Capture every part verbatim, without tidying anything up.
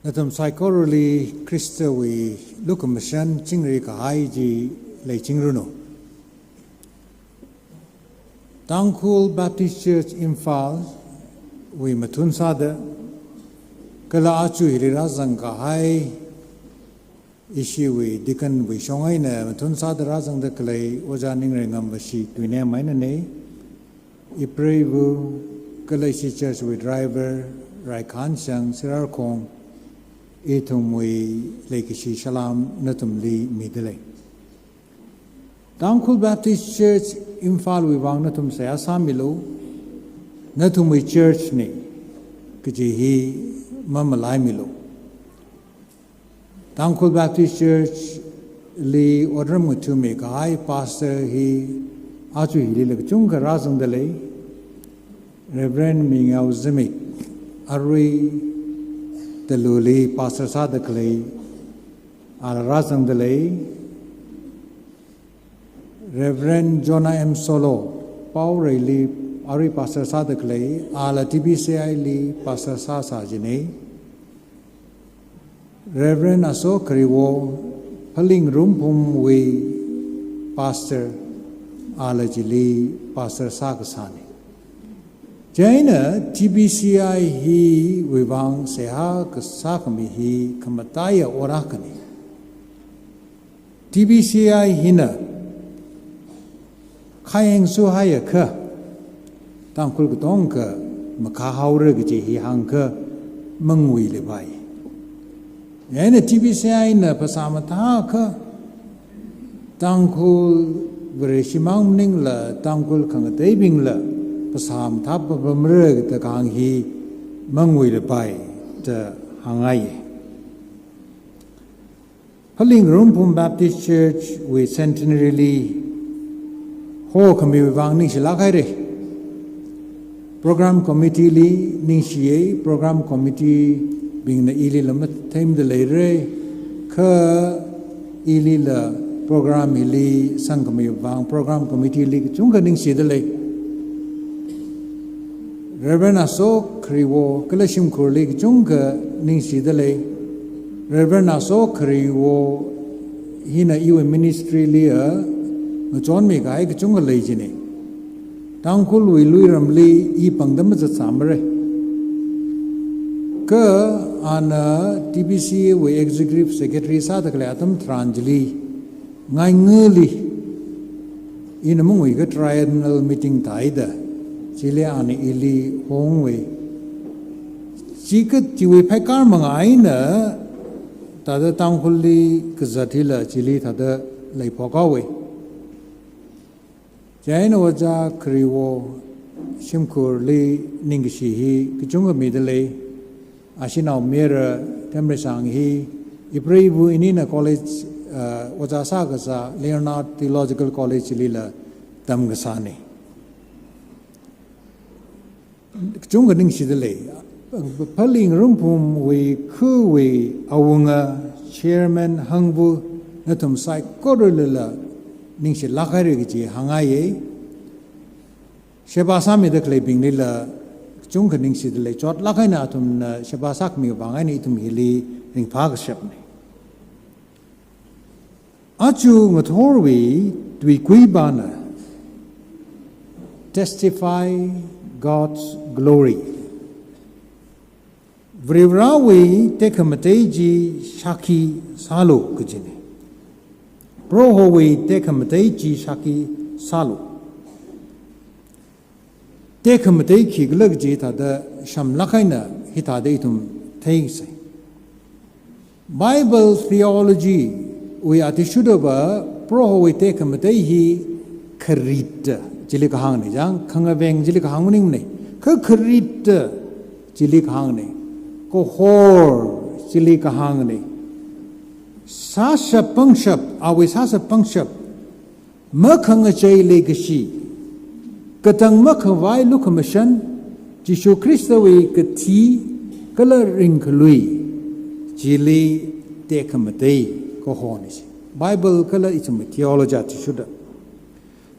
Nathum saikorali Khristawui lukhamashan chingri kahai chi leichingranu. Tangkhul Baptist Church Imphal wui mathun sāda, kala aja hili rāzang kahai ishiwui deacon wui shong eina mathun sāda rāzangda khalei Ojā Ningreingam Vashi Tuinem einana, ipreiva kala ishi church wui driver, Raikhanshang, Sirarkhong, ithumwui leikashi salam nathumli midalei. Tangkhul Baptist Church Imphal wui vang nathum seihā sāmilu, nathumwui church na kaji hi mamalaimilu. Tangkhul Baptist Church li otram ngathami kahai pastor hi aja hilila kachungkha rāzangdalei. Reverend Mingao Zimik, arui Taluli pastor sāda khalei, ala rāzangdalei. Reverend Jonah M Solo, Paoreili arui pastor sāda khalei, ala T B C I li pastor sāsā jinei. Reverend Aso Khariwo, Phaling Rumphumwui pastor, ala chili pastor sākasānei. Chieina T B C I hiwui vang seihā kasā khami hi khamataiya ot akhana. T B C I hina khayang suhaiakha, Tangkhul katonga makhahaora kaji hi hāngakha manguilapai. Chieina T B C I na phasā mathāakha, Tangkhul Vareshi mang maningla, Tangkhul khangateibingla phasā mathā papamra da kahāng hi manguilapai da hāngngai. Phaling Rumphum Baptist Church wui centenary li hokhamiwui vang ningshilāk haira. Program committee li ningshiya, program committee bingna ilila matheimada leira, kha ilila program hili sangkhamiwui vang program committee li kachungkha ningshidalei. Reverend Aso Khariwo kala shimkhurli kachungkha ningshidalei. Reverend Aso Khariwo hina iwui ministry liya ngachonmi kahai kachungkha lei jinei. Tangkhulwui luiramli i pangda mazatsāmara. Kha ana T B C wui executive secretary sāda khalei atam tharan chili ngaingili ina manguikha triennial meeting tāhaida, chili ana ili hongwui. Chikha chiwui phaikar manga eina thāda Tangkhulli kazat hila chili thāda leiphok haowa. Chieina Ojā Khariwo shimkhurli ningkashi hi kachungkha midalei. Ashinao Mira Temreshang hi ipreiva inina college, uh, ojā sākasā Leonard Theological College lila tamkasānei. Kachungkha ningshidalei. Phaling Rumphumwui khawui awunga chairman hangva nathum saikoralila ningshilāk haira kaji hāngngaiya. Sheba sāmida khaleibinglila kachungkha ningshidalei, chotlāk eina athumna sheba sākhami vang eina ithum hili ringphā kashapnei. Aja ngathorwui tuikuibana Testify God's Glory. Varivarāwui tekhamatei chi shākhi sālu kajinei. Prohowui tekhamatei chi shākhi sālu. Tekhamatei khikhala kaji thāda shamlāk eina hithāda ithum theisai. Bible theology wui athishurda va Prohowui tekhamatei hi kharit chili kahāngnei, chang khangaveng chili kahāng maningnei. Kha kharit chili kahāngnei. Kahor chili kahāngnei. Sāshap pangshap, awui sāshap pangshap, makhangachei leikashi, katang makhavai lukhamashan, Jishu Khristawui kathi kala ringkhalui, chili tekhamatei kahornei chi. Bible kala ithum theology athishurda.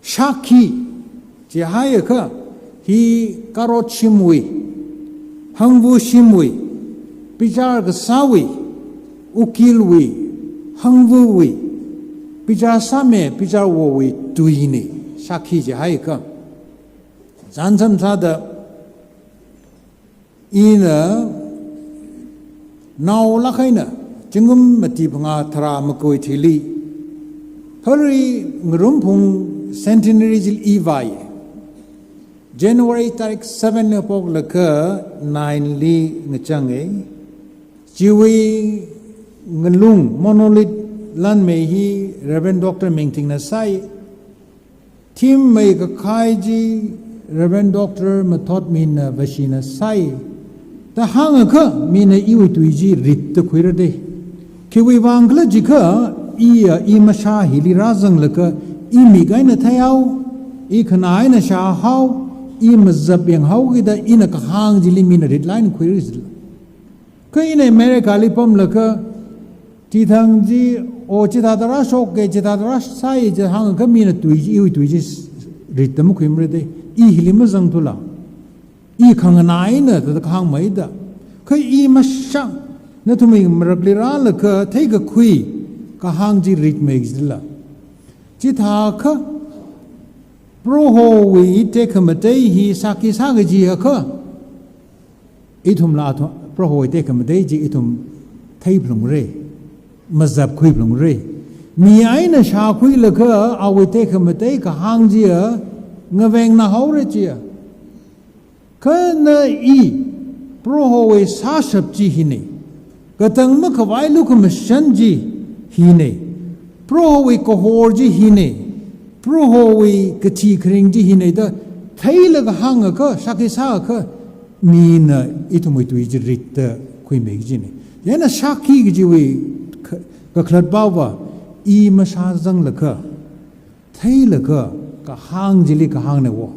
Shākhi, chihaiakha, hi karotshimwui, hangvashimwui, bichar kasāwui, ukilwui, hangvawui, bichar sāmi, bichar wowui tuina, shākhi jihaiakha. Chānjam sāda, ina naolāk eina, zingkum mati phangā tharā makui thili, Phari Ngarumphung centenary chili ivāya. January tarik seven li phoklaga nine li ngachanga. Chiwui ngalung monolith lanmei hi Reverend Doctor Mingthingna sāi. Themmei kakhai chi Reverend Doctor Mathotmina Vashina sāi. Da hāngakha mina iwui tui chi ritta khuira dei. Khiwui vang khala jiakha, iya i mashā hili rāzanglaga, i mik eina theihao, i khanā eina shāhao, i mazap yanghao kida ina kahāng chili mina rit eina khuira jila. Kha ina America li pamlaga, chithang chi, o chithāda rāshoka, chithāda rāsāya, chi hāngakha mina tui chi, iwui tui chi ritta makhuimara dei. I hili mazangthula. I khanganā eina thāda kahāngmeida. Kha i mashā, nathumwui marakli rālaga theikakhui kahāng chi ritmei jila. Chithākha, Prohowui tekhamatei hi shākhi sā kajiakha, ithumla athum, Prohowui tekhamatei chi ithum theiphalungra, mazapkhuiphalungra. Mi eina shākhuilaga awui tekhamatei kahāng chiya ngavengnāhaora chiya. Kha na i, Prohowui sāshap chi hina. Katang makhavai lukhamashan chi hina. Prohowui kahor chi hina. Prohowui kathi kharing chi hina da theilaga hāngakha, shākhi sāakha, mina ithumwui tui chi ritta khuimei kajina. Chieina shākhi kajiwui ka-, kakhalat pava, i mashā zanglaga, theilaga kahāng chili kahāngna wo.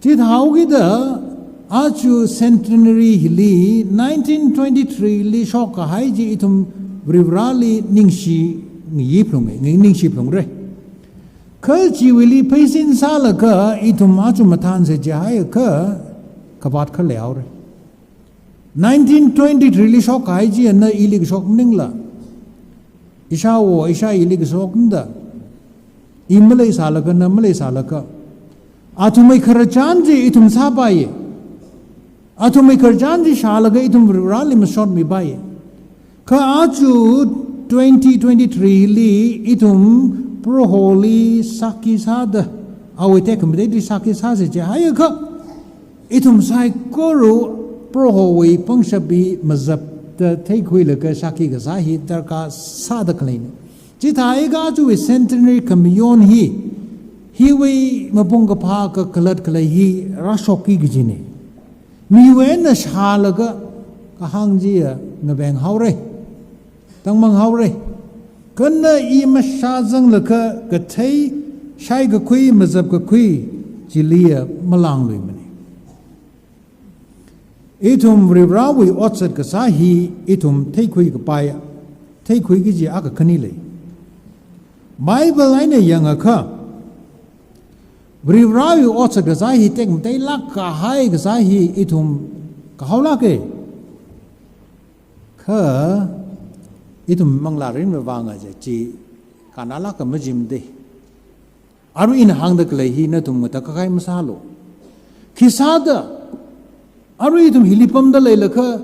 Chithāhaokida aja centenary hili nineteen twenty-three li shokkahai chi ithum Varivarali ningshi ngayiphalunga, ningshiphalungra. Kha chiwuili pheisin sālaga ithum aja mathānsa jihaiakha khavāt kha leihaora. Nineteen twenty-three li shokkahai chi na ili kashok maningla. Ishāwo, ishāyili kashokna da. I maleisālaga, na maleisālaga. Athumwui khararchan chi ithum sāpaiya. Athumwui khararchan chi shālaga ithum Varivarali mashotmipaiya. Kha aja twenty twenty-three li ithum Proholi shākhi sāda, awui tekhamatei chi shākhi sāsa jihaiakha, ithum saikora Prohowui pangshap hi mazapta theikhuilaga shākhi kasā hi darkar sāda khaleina. Chithākha ajawui centenary khamayon hi, hiwui mapung kaphā kakhalat khalei hi rāshokki kajina. Miwui eina shālaga kahāng chiya ngavenghaora, tangmanghaora. Kha na i mashā zanglaga kathei, shaikakhui, mazapkakhui chiliya malāngluimana. Ithum Varivarawui otsak kasā hi ithum theikhui kapai, theikhui kaji akha khani lei. Bible eina yangakha, Varivarawui otsak kasā hi tekmateilāk kahai kasā hi ithum kahaolāka. Kha ithum manglārinwui vang aja chi kannalāka majimda. Arui ina hāngda khalei hi nathum ngatā kakai masālu. Khisāda, arui ithum hili pamda leilakha,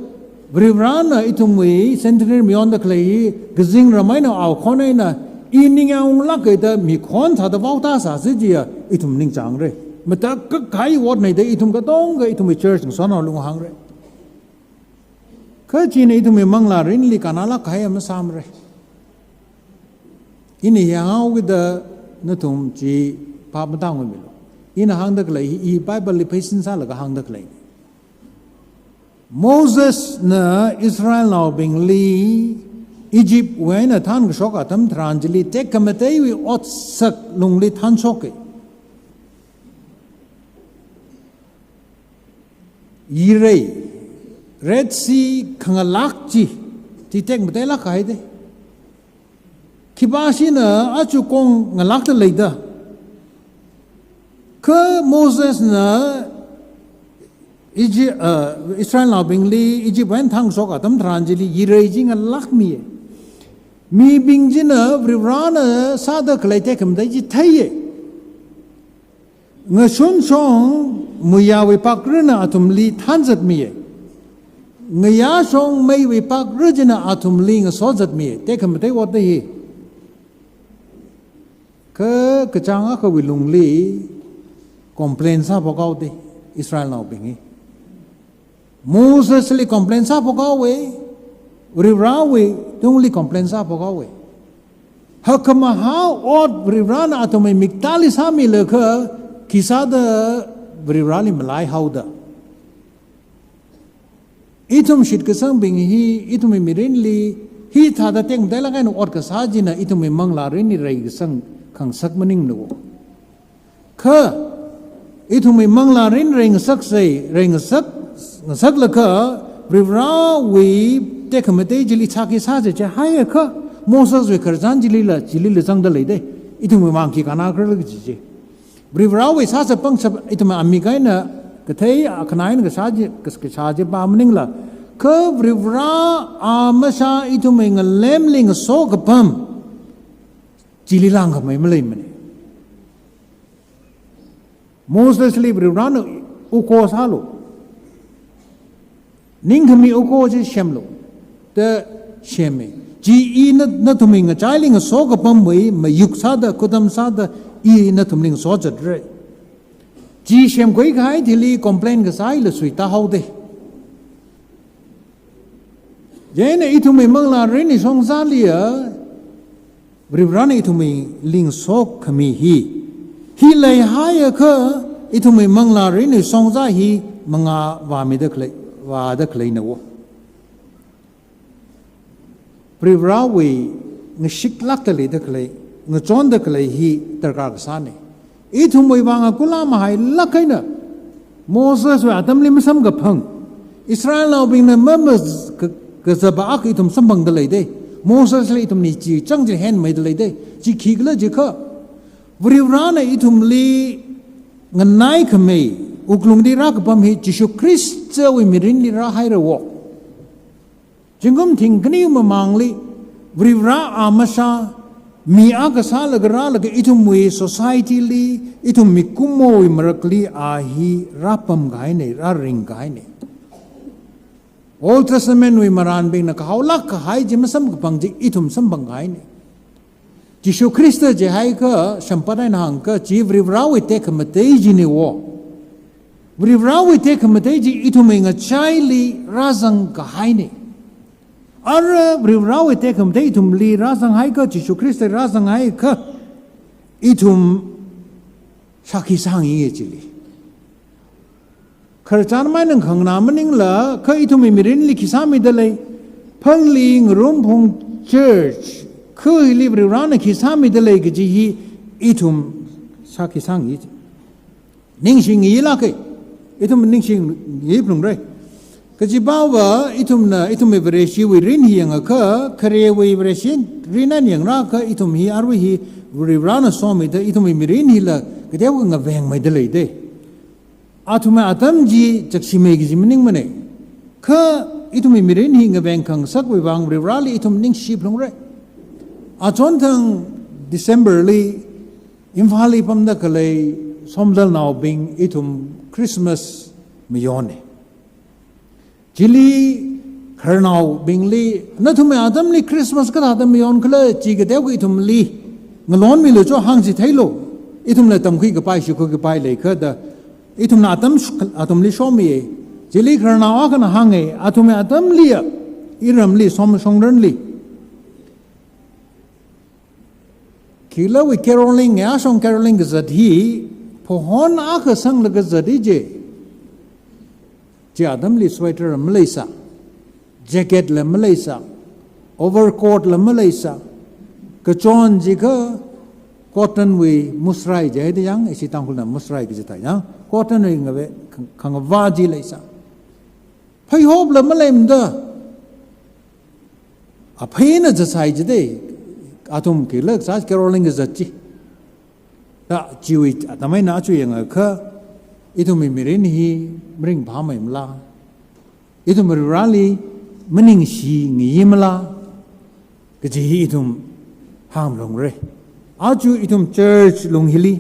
Varivarana ithumwui centenary mayonda khalei hi, kazingram eina aokhon eina, i ningyāng unglāka da mikhon thāda vaotāsāsa chiya, ithum ningchāngra. Matakhak kahai otna da ithum katonga ithumwui church ngasonao lung hāngra. Kha china ithumwui manglārinli kannalāk kahai masāmara. Ina yanghaokida nathum chi phap matāngmeilu. Ina hāngda khalei hi, i Bible li pheisin sālaga hāngda khalei. Mosesna Israelnaobingli Egyptwui eina thānkashok atam tharan chili tekhamateiwui otsak lungli thānshoka. Yirei, Red Sea khangalāk chi, chi tekmateilāk kahai da. Khipāshina aja kong ngalākta leida. Kha Mosesna Egypt, uh, Israelnaobingli Egypt wui eina thangshok atam tharan chili yirei chi ngalākmiya. Mibing china Varivarana sāda khalei tekhamatei chi theiya. Ngashun shong muiyawui pakra china athumli thanzatmiya. Ngayā shong meiwui pakra china athumli ngasozatmiya. Tekhamatei ot da hi. Kha kachāng akhawui lungli complain sāphok haoda, Israelnaobing hi. Mosesli complain sāphok haowa, Varivarawui tungli complain sāphok haowa. Hakkhamahā ot Varivarana athumwui miktāli sāmilakha, khisāda Varivarali malai haoda. Ithum shitkasangbing hi, ithumwui mirinli, hithāda tekmatei lāk eina ot kasā china ithumwui manglārin hi reikasang khangasak maningmana. Kha, ithumwui manglārin reingasaksei, reingasak, ngasaklaga, Varivarawui tekhamatei chili chākhi sāsei jihaiakha, Moseswui khararchan chilila, chilila zangda leida. Ithumwui vang khi kannakhala kaji chi. Varivarawui sāshap pangshap ithumwui amik eina kathei, akhana eina kashā chi, kas-, kashā chi pā maningla. Kha Varivara amashā ithumwui ngalemli ngaso kapam chili langkhamei maleimana. Mosesli Varivarana ukho sālu. Ningkhami ukho chi semlu. Da sema. Chi ina, nathumwui ngachaili ngaso kapamwui mayuk sāda, khudam sāda, i nathumli ngaso zatra. Chi semkhui kahai thili complain kasāla suita haoda. Chieina ithumwui manglārin hi shongzaliya, Varivarana ithumwui lingshok khami hi. Hi leihaiakha ithumwui manglārin hi shongza hi mangā vāmida khalei, vāda khaleina wo. Varivarawui ngashiklākda leida khalei, ngachonda khalei hi darkar kasāna. Ithumwui vang akula mahailāk eina, Moseswui atamli masamkaphang, Israelnaobingna mama ka-, kazapa akha ithum samphangda leida. Mosesli ithumli chi chang chi henmeida leida. Chi khikhala jiakha, Varivarana ithumli nganaikhamei, wuklungli rākapam hi Jishu Khristawui mirinli rāhaira wo. Zingkum thingkhani mamangli, Varivara amashā, mi akha sālaga rālaga ithumwui society li, ithum mikumowui marakli a hi rāpam kahaina, rāring kahaina. Old Testament wui marānbingna kahaolāk kahai chi masamkaphang chi ithum samphang kahaina. Jishu Khrista jihaiakha, shimpat eina hāngakha, chi Varivarawui tekhamatei china wo. Varivarawui tekhamatei chi ithumwui ngachaili rāzang kahaina. Ara Varivarawui tekhamatei ithumli rāzanghaiakha, Jishu Khrista rāzanghaiakha, ithum sākhi sāngi chili. Khararchan mai nang khangna maningla, kha ithumwui mirinli khi sāmida lei, phangli Ngarum Phung Church, kha hili Varivarana khi sāmida lei kaji hi ithum sākhi sāngi. Ningshingilāka, ithum ningshingi phalungra. Kajiva ithumna, ithumwui Vareshiwui rin hi yangakha, kharewui Vareshi rin eina yangrākha, ithum hi arui hi Varivarana somida, ithumwui mirin hila, kateokha ngavengmeida leida. Athumwui atam chi chakshimei kaji maningmana. Kha ithumwui mirin hi ngaveng khangasakwui vang Varivarali ithum ningshi phalungra. Achonthang December li Imphalli pamda khalei Somdalnaobing ithum Christmas mayonna. Chili khararnaobingli, nathumwui atamli Christmas kathāda mayonkhala, chi kateokha ithumli ngalonmilu cho, hāngchithei lo. Ithumla tamkhui kapai, shikhui kapai leiakha da, ithumna atam sh-, athumli shomiya. Chili khararnao akhana hānga, athumwui atamliya, iramli, som shongranli. Khilawui caroling, ngayā shong caroling kazat hi, phohon akha sanglaga zat hi je. Chi atamli sweater maleisa, jacket la maleisa, overcoat la maleisa, kachon jiakha cotton wui musrai jihaida yang, ishi Tangkhulna musrai kaji thā yang, cotton wui ngave, khang-, khangavā chi leisa. Pheihop la maleimada, aphei eina zatsai jida, athum khila kasā caroling kazat chi. Da chiwui atam eina achu yangakha, Ithumwui mirin hi maringphāmeimala? Ithum Varivarali maningshi ngayimala? Kaji hi ithum hānglungra. Aja ithum church lung hili,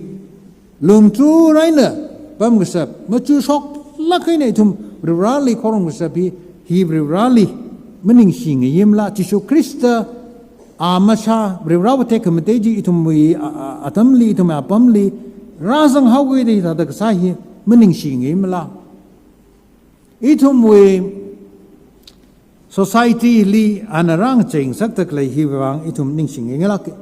lungtru raina pamkashap, machushok lāk eina ithum Varivarali khorumkashap hi, hi Varivarali maningshi ngayimala? Jishu Khrista a mashā, Varivarawui tekhamatei chi ithumwui a, a, atamli, ithumwui apamli rāzanghaokida hithāda kasā hi maningshi ngayimala? Ithumwui society li ana rāngacheingasakda khalei hiwui vang ithum ningshi ngailāka.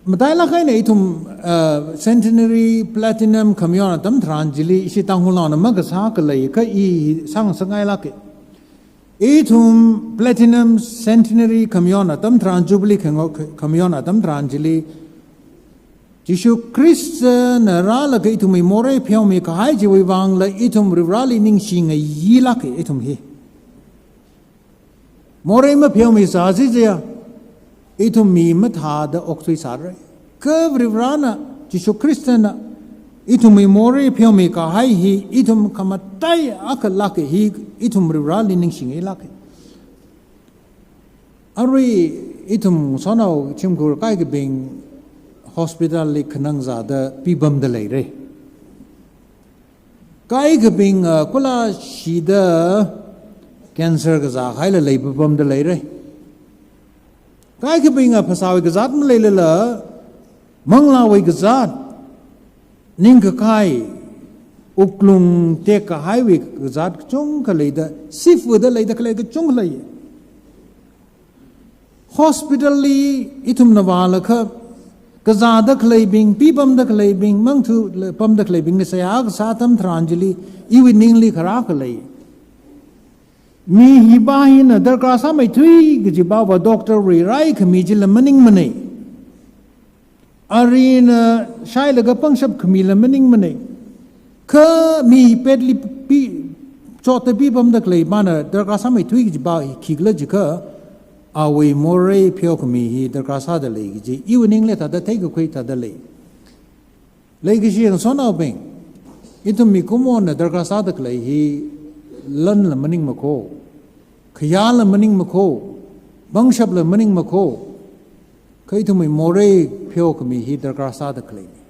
Matailāk eina ithum, uh, centenary, platinum khamayon atam tharan chili ishi Tangkhulnaona makasā khalei kha i sāngasakngailāka. Ithum platinum centenary khamayon atam tharan, jubilee khango-, khamayon atam tharan chili, Jishu Khristana rālaga ithumwui morei pheomi kahai chiwui vangla ithum Varivarali ningshi ngayilāka ithum hi. Morei mapheomisā chiakha, ithum mi mathāda okthuisāra. Kha Varivarana, Jishu Khristana ithumwui morei pheomi kahai hi ithum khamataiya akha lāka, hi ithum Varivarali ningshi ngailāka. Arui ithum sonao shimkhur kaikhabing hospital li khanang zāda pipamda leira. Kaikhabing, ah, kula shida cancer kazā kahaila leipapamda leira. Kaikhabing, ah, phasāwui kazāt maleilala, manglāwui kazāt, ningkakai, wuklung tekkahaiwui kazāt kachungkha leida, sifada leida khalei kachungkha lei. Hospital li ithumna vālakha, kazāda khaleibing, pipamda khaleibing, mangthu le-, pamda khaleibingli seihā kasā atam tharan chili, iwui ningli kharā khalei. Mi hiva hina darkar sāmeithui kajiva doctor wui raikhami chila maningmana. Arina shailaga pangshap khamila maningmana. Kha mi petli pi, chotta pipamda khalei mana darkar sāmeithui kajiva hi khikhala jiakha, awui morei pheokhami hi darkar sāda lei kaji iwui ningli thāda theikakhui thāda lei. Leikashi yangshonaobing, ithum mikumona darkar sāda khalei hi lanla maningmakho, khayāla maningmakho, pangshapla maningmakho, kha ithumwui morei pheokhami hi darkar sāda khaleina.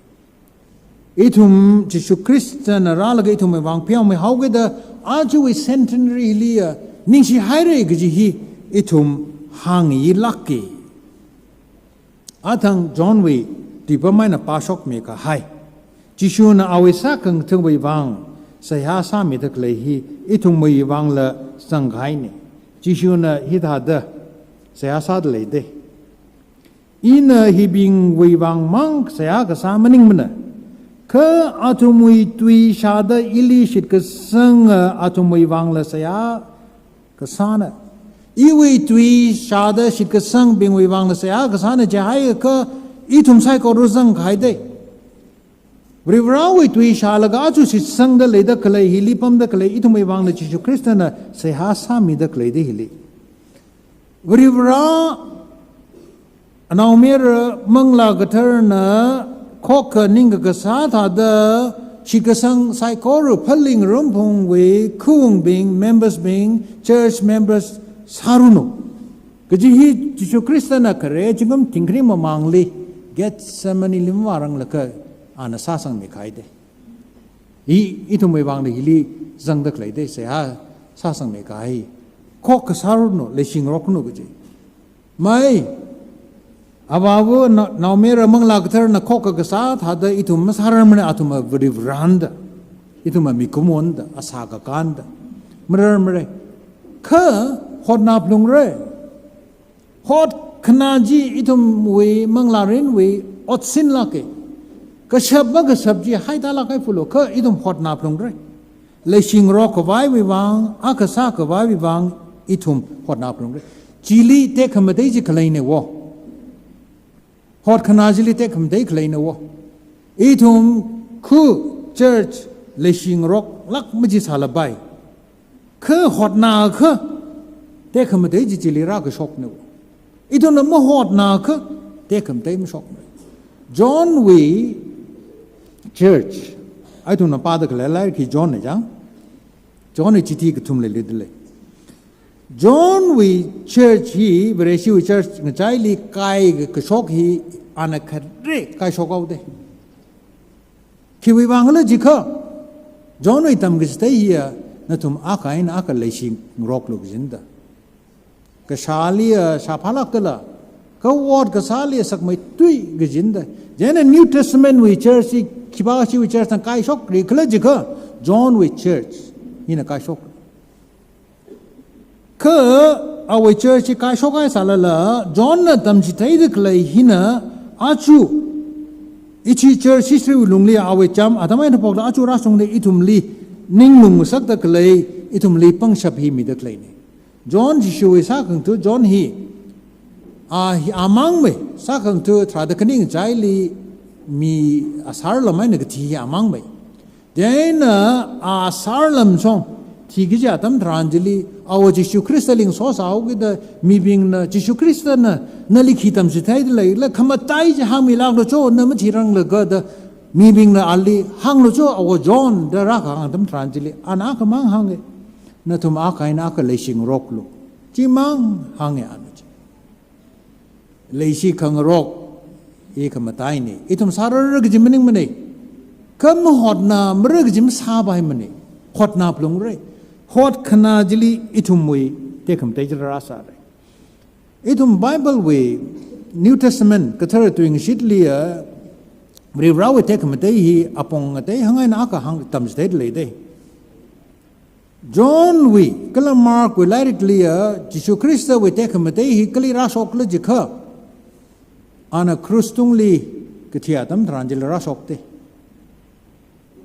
Ithum Jishu Khristana rālaga ithumwui vang pheomihao kida, ajawui centenary liya ningshihaira kaji hi ithum hāngyilāka. Athang Johnwui tuipam eina pāshokmi kahai, Jishuna awui sākhangatha̱wui vang seihā sāmida khalei hi ithumwui vangla zangkahaina. Jishuna hithāda seihā sāda leida. Ina hibingwui vangmang seihā kasā maningmana. Kha athumwui tui shāda ili shitkasanga athumwui vangla seihā kasāna. Iwui tui shāda shitkasangbingwui vangla seihā kasāna jihaiakha ithum saikora zangkahaida. Varivarawui tui shālaga aja shitsangda leida khalei hili pamda khalei ithumwui vangla Jishu Khristana seihā sāmida khaleida hili. Varivara Anaomayara Manglā Katharana khokkha ningkakasā thāda shitkasang saikora phaningrumphungwui khaung bing, members bing, church members sāranu. Kaji hi Jishu Khristana khare zingkum thingkhani mamangli Gethsemane lim vāranglakha ana sāsangmi kahaida. I, ithumwui vangna hili zangda khaleida seihā sāsangmi kahai. Khokkha sāranu, leishingaroknu kaji. Mai, avāva na-, Naomayara Manglā Katharana khokkha kasā thāda ithum masārarmana, athumva Varivarana da, ithumva mikumona da, asā kakāna da. Mararmara. Kha hotnaphalungra. Hotkhana chi ithumwui manglārinwui otsinlāka. Kashap makashap chi haidalāk kahai phulo, kha ithum hotnaphalungra. Leishingarok khavaiwui vang, akha sākhavaiwui vang, ithum hotnaphalungra. Chili tekhamatei chi khaleina wo. Hotkhana chili tekhamatei khaleina wo. Ithum khu church leishingaroklāk maji sālapai. Kha hotnakha tekhamatei chi chili rākashokna. Ithumna mahotnakha tekhamatei mashokna. Johnwui church, Ithumna pāda khalei lairik hi Johnna chang. Johnwui chithi kathumli leidalei. Johnwui church hi, Vareshiwui church ngachaili kaikashok hi ana khare kaishok haoda. Khiwui vangkhala jiakha, Johnwui tamkachithei hiya, nathum akha eina akha leishingaroklu kajina da. Kashāli a shāphālākdala, kha ot kasāli a sakmeithui kajina da. Chieina New Testamentwui church hi, khipāwui church na kaishokra khala jiakha, Johnwui church hina kaishok. Kha awui church hi kaishokhai sālala, Johnna tamchitheida khalei hina, aja, ishi church history lungli awui cham atam eina haophokda aja rāshungda ithumli ninglung ngasakda khalei, ithumli pangshap hi mida khaleina. John Jishuwui sākhangatha John hi, a hi amangmei, sākhangatha tharāda khani ngachaili mi asar lam eina kathi hi amangmei. Chieina asar lam shong, thikaji atam tharan chili, awo Jishu Khristali ngasosā haokida, mibingna, Jishu Khristana, nali khi tamchitheida leila, khamatai chi hāngmilāklu cho, na mathiranglaga da, mibingna ali hānglu cho, awo John da rākahāng atam tharan chili, ana akhamang hānga, nathum akha eina akha leishingaroklu. Chimang hānga ana chi. Leishi khangarok hi khamataina. Ithum sārarra kaji maningmana. Kha mahotnamara kaji masāpaimana. Hotnaphalungra. Hotkhana chili ithumwui tekhamatei chili rāsāra. Ithum Biblewui New Testament kathara tuingashitli a, Varivarawui tekhamatei hi apong ngatei hāng eina akha hāng tamchitheida leida. Johnwui kala Markwui lairikli a, Jishu Khristawui tekhamatei hi kali rāshokla jiakha, ana krus tungli kathi atam tharan chili rāshokta.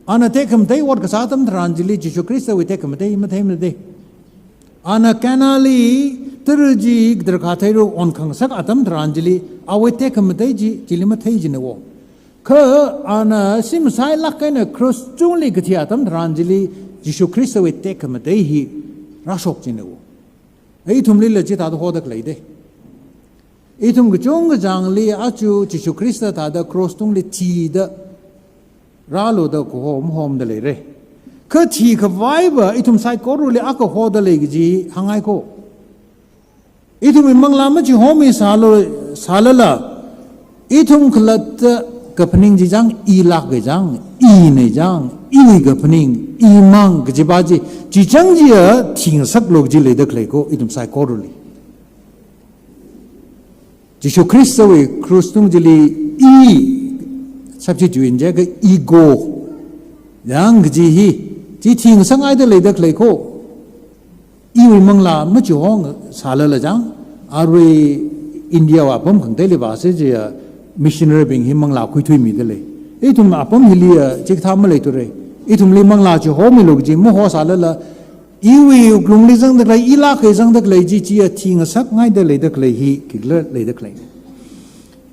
Ana tekhamatei ot kasā atam tharan chili Jishu Khristawui tekhamatei matheimana da. Ana Canali tara chi kadarkha theiru onkhangasak atam tharan chili awui tekhamatei chi chili mathei jina wo. Kha ana shim sailāk eina krus tungli kathi atam tharan chili Jishu Khristawui tekhamatei hi rāshok jina wo. Ithumlila chithāda hoda khaleida. Ithum kachungkha changli aja Jishu Khrista thāda krus tungli thida rālu da kaho mahomda leira. Kha thikhavaiva ithum saikorali akha hoda lei kaji hāngngai ko. Ithumwui manglā machihommi sālu, sālala, ithum khalatta kaphaning chi chang, ilāk kachang, ina chang, iwui kaphaning, imang kajipa chi, chi chang chiya thingasaklu kaji leida khalei ko, ithum saikorali. Jishu Khristawui krus tung chili i, substitute in jiakha ego, yang kaji hi, chi thingasakngaida leida khalei ko. Iwui manglā machihom sālala chang, arui India wui apam khangateili vāsa chiya missionary bing hi manglā khuithuimida lei. Ithum apam hili a chikathā maleithura. Ithumli manglā chihommilu kaji maho sālala, iwui wuklungli zangda khalei, ilākha zangda khalei chi chiya thingasakngaida leida khalei hi khikhala leida khalei.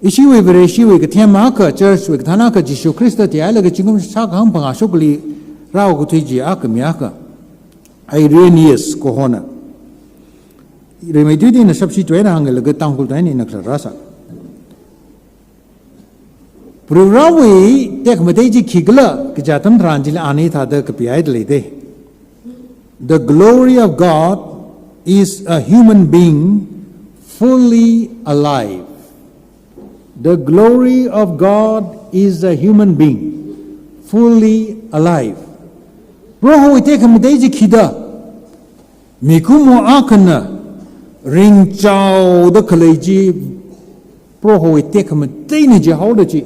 Ishiwui Vareshiwui kathem akha, church wui kathāna akha Jishu Khrista thihailaga zingkum shākahang phangā shokli rāokathui chi akha mi akha, Irenaeus kahona. Rimeithuida ina substitute eina hānglaga Tangkhul tuina ina kharar rāsa. Varivarawui tekhamatei chi khikhala kaja atam tharan chili ana hithāda kapihaida leida. The glory of God is a human being fully alive. The glory of God is a human being fully alive. Prohowui tekhamatei chi khida, mikumo akhana ringchaoda khalei chi Prohowui tekhamateina jihaoda chi.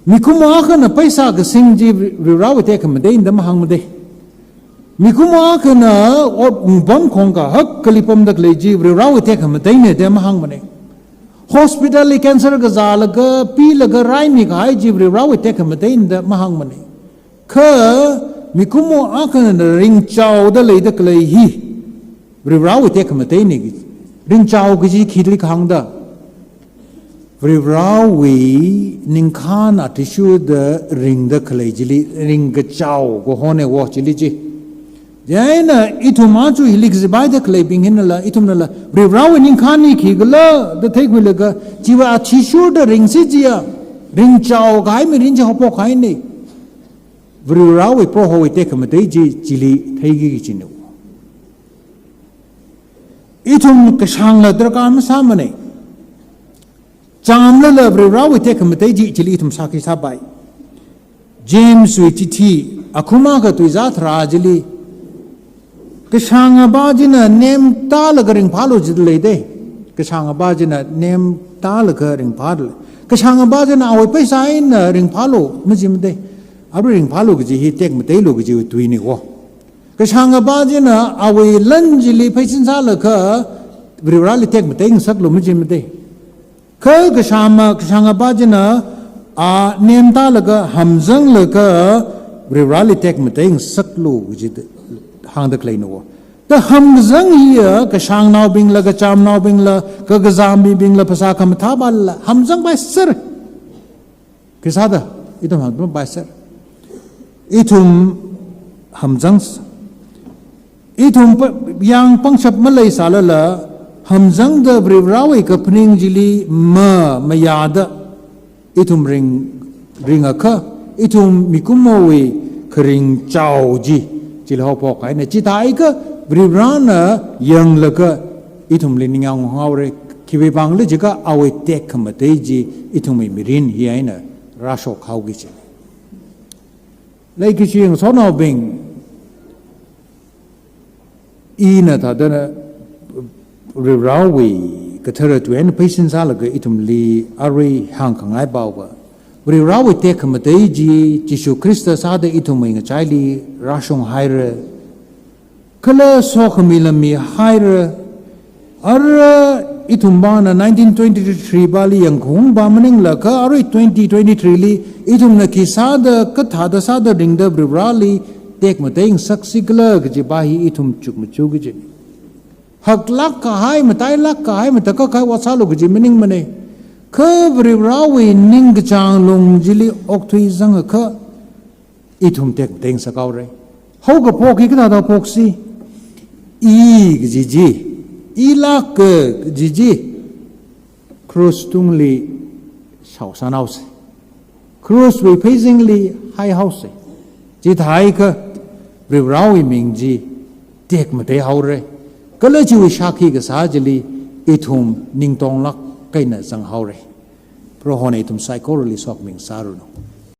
Mikumo akhana paisa kasing chi Varivarawui tekhamateina da mahāngmada. Mikumo akhana ot ungpam khongkahak kali pamda khalei chi Varivarawui tekhamateina da mahāngmana. Hospital li cancer kazālaga, pilaga raimi kahai chi Varivarawui tekhamateina da mahāngmana. Kha mikumo akhana ringchaoda leida khalei hi Varivarawui tekhamateina. Ringchao kaji khili kahāngda, Varivarawui ningkhān athishurda ringda khalei chili ringkachao kahona wo chili chi. Chieina ithum aja hili kazipaida khaleibing hinala, ithumnala, Varivarawui ningkhān hi khikhala da theikhuilaga, chiwui athishurda ringsi chiya, ringchao kahai mirin chi haophok kahaina. Varivarawui Prohowui tekhamatei chi chili theiki kachina. Ithum kashāngla darkar masāmana. Chāmlala Varivarawui tekhamatei chi chili ithum sākhi sāpai. James wui chithi akhum akha tuizā tharā chili, kashāngapā china nemtālaga ringphālu jida leida. Kashāngapā china nemtālaga ringphāda lei. Kashāngapā china awui pheisā eina ringphālu majimada. Arui ringphālu kaji hi tekmateilu kajiwui tuina ko. Kashāngapā china awui lan chili pheisin sālaga Varivarali tekmatei ngasaklu majimada. Kha kashāma, kashāngapā china a nemtālaga hamzanglaga Varivarali tekmatei ngasaklu kaji hāngda khaleina ko. Da hamkazang hiya kashāngnaobingla, kachāmnaobingla, kakazā mibingla, phasā khamathāpāla hamzangpai sera. Khisāda, ithum hamzangpai sera. Ithum hamzang s-, ithum pa-, yang pangshap maleisālala, hamzangda Varivarawui kaphaning chili ma, mayāda, ithum ring, ringakha, ithum mikumowui kharing chao chi, chili haophok kahaina. Chithākha Varivarana yanglaga ithumli ningyāng haora, khiwui vangkhala jiakha awui tekhamatei chi ithumwui mirin hi eina rāshok haoki kaji. Leikashi ngasotnaobing, ina thāda Varivarawui kathara tui eina pheisin sālaga ithumli arui hāngkhangai paowa. Varivarawui tekhamatei chi Jishu Khrista sāda ithumwui ngachaili rāshung haira. Kala sokhami lam mihaira. Ara ithum pāna nineteen twenty-three pāli yangkhaung pā maningla kha arui twenty twenty-three li ithumna khi sāda, kathāda sāda ringda Varivarali tekmatei ngasaksi khala kaji pā hi ithum chukmajā kaji. Haklāk kahai, matailāk kahai, matakhak kahai vāsālu kaji maningmana. Kha Varivarawui ningkachāng lung chili okthuizangakha ithum tekmatei ngasak haora. Haokaphok hi kathāda phoksi? I kaji chi, ilāka kaji chi, cross tungli shaosān haosa. Cross wui pheizingli hai haosa. Chithākha Varivarawui ming chi tekmatei haora. Kala chiwui shākhi kasā chili ithum ningtonglāk eina zang haora. Prohona ithum saikorali sokhami ngasāranu.